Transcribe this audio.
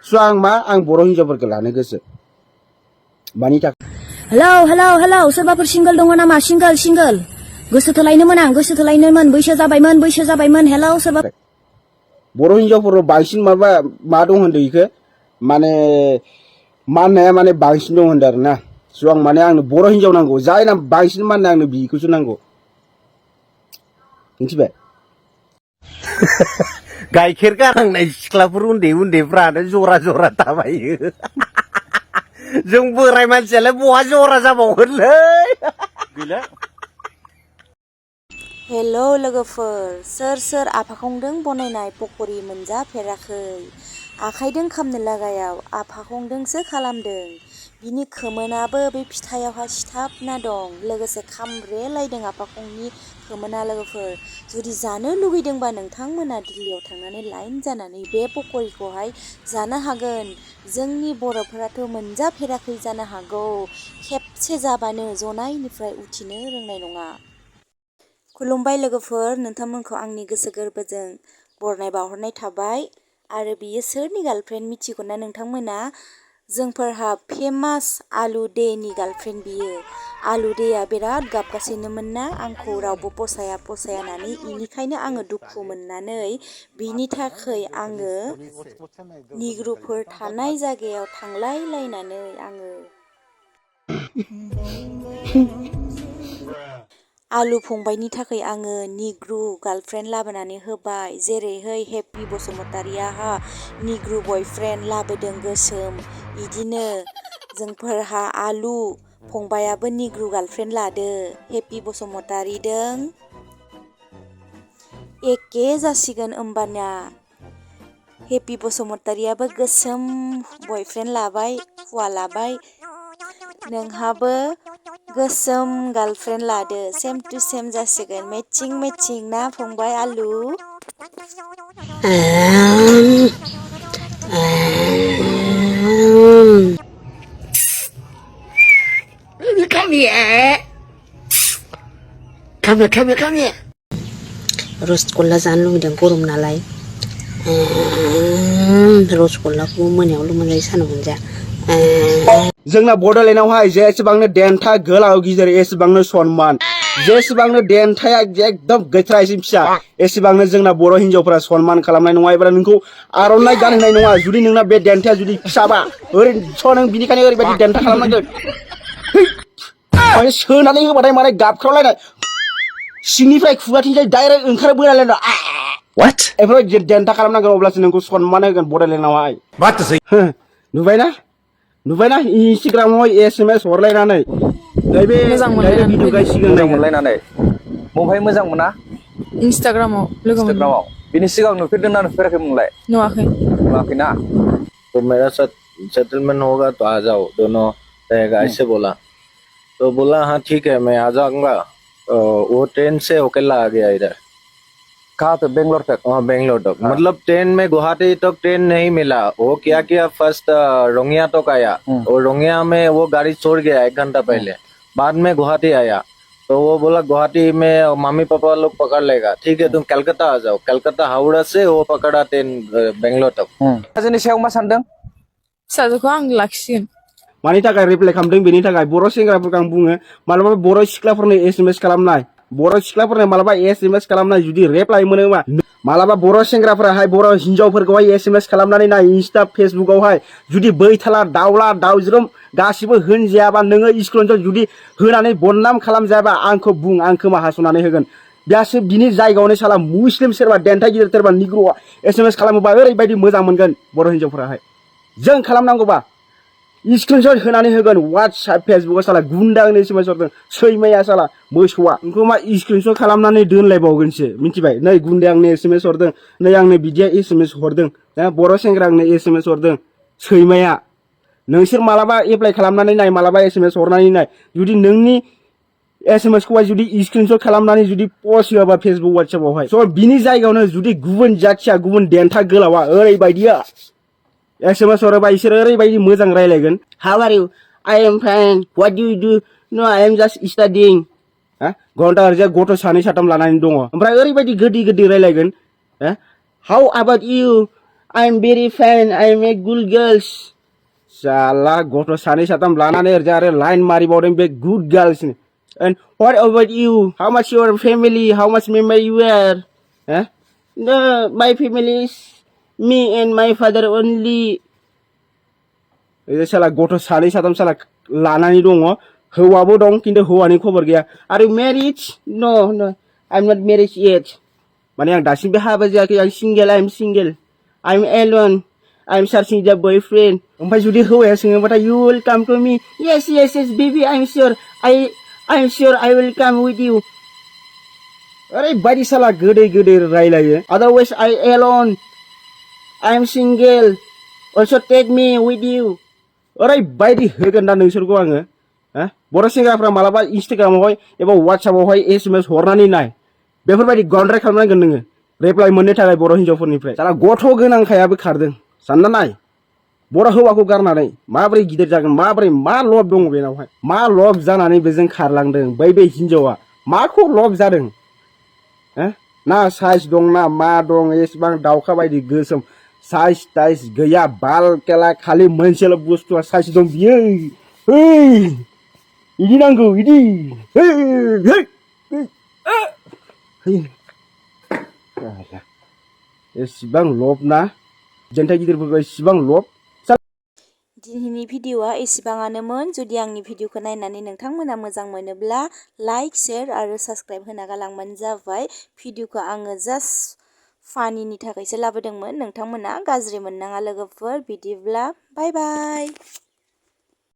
स' आं बर' हिनजावफोरखौ लानो गोसो मानि थाखाय हेलौ सोरबाफोर सिंगोल दङ नामा सिंगोल गोसो थोलायनोमोन आं गोसो थोलायनोमोन बैसो जाबायमोन हेलौ सोरबा बर' हिनजावफोराव बांसिन मा दं होनदों इखो माने माननाया माने बांसिन दं होनदों आरोना स' आं आंनो बर' हिनजाव नांगौ जायना बांसिन माननाय आंनो बिखौसो नांगौ मिथिबाय गाइखेर गारांनाय सिख्लाफोर उन्दैफ्रानो जरा थाबायो जों बोराय मानसियालाय बहा जरा जाबावगोनलै गैला हेलौ लोगोफोर सोर आफाखंदों बनायनाय पकरि मोनजाफेराखै आखाइदों खामनो लागायाव आफाखंदोंसो खालामदों बिनि खोमोनाबो बे फिथायावहा सिथाबना दं लोगोसे खामब्रेलायदों आफाखंनि खोमोना लोगोफोर जुदि जानो लुगैदोंबा नोंथांमोना दिल्लीयाव थांनानै लाइन जानानै बे पकरिखौहाय जानो हागोन जोंनि बर'फोराथ' मोनजाफेराखै जानो हागौ खेबसे जाबानो जनायनिफ्राय उथिनो रोंनाय नङा खुलुमबाय लोगोफोर नोंथांमोनखौ आंनि गोसो गोरबोजों बरनाय बावहरनाय थाबाय आरो बियो सोरनि गार्लफ्रेन्ड मिथिगौना नोंथांमोना जोंफोरहा फेमास आलु देनि गार्लफ्रेन्ड बियो आलु देया बिराद गाबगासिनोमोन ना आंखौ रावबो फसाया होननानै इनिखायनो आङो दुखु मोननानै बिनि थाखाय आङो निग्रुफोर थानाय जायगायाव थांलायलायनानै आङो आलु फंबायनि थाखाय आङो निग्रु गार्लफ्रेन्ड लाबोनानै होबाय जेरैहाय हेपि बसुमतारियाहा निग्रु बयफ्रेन्ड लाबोदों गोसोम इदिनो जोंफोरहा आलु फंबायाबो निग्रु गार्लफ्रेन्ड लादो हेपि बसुमतारिदों एके जासिगोन होमबाना हेपि बसुमतारियाबो गोसोम बयफ्रेन्ड लाबाय हौवा लाबाय नोंहाबो गोसोम गार्लफ्रेन्ड लादो सेम टु सेम जासिगोन मेचिं ना फंबाय आलु Come here. रसगुल्ला जानो लुगैदों गरम नालाय रसगुल्लाखौ मोनायावल' मोनजायो सानाव मोनजाया जोंना बड'लेण्डआवहाय जेसेबांनो देन्था गोलाव गिदिर एसेबांनो सनमान जेसेबांनो देन्थाया एकदम गैथ्रायसिम फिसा एसेबांनो जोंना बर' हिनजावफोरा सनमान खालामनाय नङा एबा नोंखौ आर'नाइ गानहोनाय नङा जुदि नोंना बे देन्थाया जुदि फिसाबा नों बिनिखायनो ओरैबायदि देन्था खालामनांगोन माने सोनानै होबाथाय माने गाबख्रावलायनाय सिंनिफ्राय खुगाथिंजाय डाइरेक्ट ओंखार बोलायलायना What? एफोर देन्था खालामनांगोन अब्लासो नोंखौ सनमान होगोन बड'लेण्डआवहाय नुबायना इन्स्टाग्रामाव SMS हरलायनानै नैबे भिडिअ गायसिगोन मोनलायनानै बहाय मोजां मोना इंस्टाग्रामाव लोगो मोनदों बिनि सिगां नुफेरदोंना नुफेराखैमोनलाय नुवाखैना तो मेरा सेटलमेंट होगा तो आ जाओ दोनों रहेगा ऐसे बोला तो बोला हाँ ठीक है मैं आ जाऊंगा वो ट्रेन से होकेला आ गया इधर कहाँ पे बेंगलोर तक हाँ बेंगलोर तक मतलब ट्रेन में गुवाहाटी तक ट्रेन नहीं मिला वो क्या किया फर्स्ट रोंगिया तक आया और रोंगिया में वो गाड़ी छोड़ गया 1 घंटा पहले बाद में गुवाहाटी आया तो वो बोला गुवाहाटी में मम्मी पापा लोग पकड़ लेगा ठीक है तुम कलकत्ता आ जाओ कलकत्ता हावड़ा से वो पकड़ा ट्रेन बेंगलोर तक जोंनि सायाव मा सानदों फिसाजोखौ आं लाखिसिगोन मानि थाखाय रिप्लाइ खालामदों बेनि थाखाय बर' सेंग्राफोरखौ आं बुङो मालाबा बर' सिख्लाफोरनो SMS खालामनाय बर' सिख्लाफोरनो मालाबा SMS खालामनाय जुदि रिप्लाइ मोनोबा मालाबा बर' सेंग्राफोराहाय बर' हिनजावफोरखौहाय SMS खालामनानै नाय इन्स्टा फेसबुकआवहाय जुदि बैथाला दाउला दाउज्रोम गासिबो होनजायाबा नोङो स्क्रिनशट जुदि होनानै बदनाम खालामजायाबा आंखौ बुं आं खोमा हास'नानै होगोन दासो बिनि जायगायावनो साला मुस्लिम सोरबा देन्था गिदिर सोरबा निग्रुआ SMS खालामोबा ओरैबायदि मोजां मोनगोन बर' हिनजावफोराहाय जों खालामनांगौबा स्क्रिनशट होनानै होगोन WhatsApp फेसबुकआव साला गुन्दानो SMS हरदों सैमाया साला मोसौआ नोंखौ मा स्क्रिनशट खालामनानै दोनलायबावगोनसो मिथिबाय नै गुन्दै आंनो SMS हरदों नै आंनो बिदिया SMS हरदों बर' सेंग्रा आंनो SMS हरदों सैमाया नोंसोर मालाबा एप्लाइ खालामनानै नाय मालाबा SMS हरनानै नाय जुदि नोंनि SMS खौहाय जुदि स्क्रिनशट खालामनानै जुदि पस्ट होआबा फेसबुक WhatsAppआवहाय स' बिनि जायगायावनो जुदि गुबुन जाथिया गुबुन देन्था गोलावा ओरैबायदिया SMS हरोबा इसोर ओरैबायदि मोजां रायलायगोन how are you I am fine what do you do no I am just studying घन्टा ओरैजा गथ' 2 3 लानानै दङ ओमफ्राय ओरैबायदि गोदै रायलायगोन how about you I'm very fine. I'm a good girls. Salah gotho sani satam lanane erjare line mari bodeng be good girls ni. And what about you? How much your family? How much member you are? Huh? No, my family is me and my father only. Salah gotho sani satam salah lanani dong. Hawabo dong kintu hawani khobar gaya. Are you married? No, no. I'm not married yet. Mane yang dasimbe haba jaake yang single. I'm single. I'm alone. I'm searching the boyfriend. Umpai judi hawaya singa bata you will come to me. Yes, yes, yes, baby. I'm sure. I'm sure I will come with you. Aray badi salah gede railai. Otherwise I alone. I'm single. Also take me with you. Aray badi hogan dan nongsorko ange. Boro sengrafra malaba Instagram hoy eba WhatsApp hoy SMS hornani nai. बेफोरबायदि गनद्राय खालामनांगोन नोङो reply मोननो थाखाय बर' हिन्जावफोरनिफ्राय साला गथ' गोनांखायाबो खारदों सानना नाय बर' हौवाखौ गारनानै माबोरै गिदिर जागोन माबोरै मा लब दङ बेनावहाय मा लब जानानै बेजों खारलांदों बै बे हिन्जावा माखौ लब जादों ना साइज दं ना मा दं एसेबां दाउखा बायदि गोसोम साइज टाइज गैया बाल केला खालि मोनसेल' बुस्थुआ साइज दं बियो इदि नांगौ इदि एसेबां लब ना जेन्थाय गिदिरफोरखौ एसेबां लब दिनैनि भिडिअआ एसेबाङानोमोन जुदि आंनि भिडिअखौ नायनानै नोंथांमोना मोजां मोनोब्ला लाइक शेयार आरो साबस्क्राइब होना गालांबानो जाबाय भिडिअखौ आङो जास्ट फानिनि थाखायसो लाबोदोंमोन नोंथांमोना गाज्रि मोननाङा लोगोफोर बिदिब्ला बाय बाय